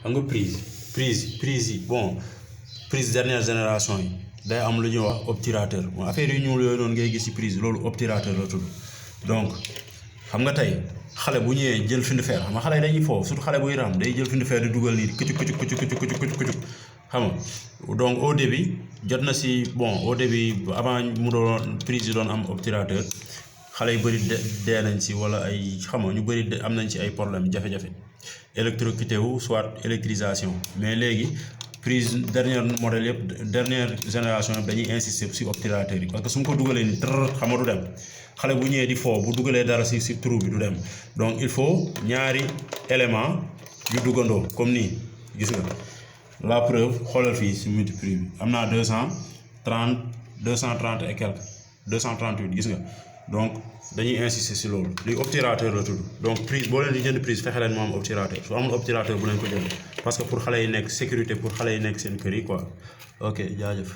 xam nga prise yi bon prise dernière génération yi day am lu ñuy wax obturateur bon affaire yu ñuul yooyu noonu ngay gis ci prise loolu obturateur la tudd donc xam nga tey xale bu ñëwee jël findi fer xam nga xale yi dañuy foofu surtout xale buy raam day jël findi fer di dugal nii kucuk xam nga donc au début jot na si bon au début avant mu doon prise yi doon am obturateur xale yu bëri dee nañ si wala ay xam nga ñu bëri am nañ ci ay problème jafe-jafe électrocuté wu soit électrisation mais léegi prise dernière modèle yëpp dernière génération yëpp dañuy insister si obturateur yi parce que su ma ko dugalee ni tër xam nga du dem xale bu ñëwee di foo bu dugalee dara si trou bi du dem donc il faut ñaari élément yu duggandoo comme nii gis nga la preuve xoolal fii si multiprix bi am naa 230 et quelque 238 gis nga donc dañuy insister si loolu li obturateur la tudd donc prise boo leen di jënd prise fexe leen moo am obturateur su amul obturateur bu leen ko jënd parce que pour xale yi nekk sécurité pour xale yi nekk seen kër yi quoi ok jaajëf.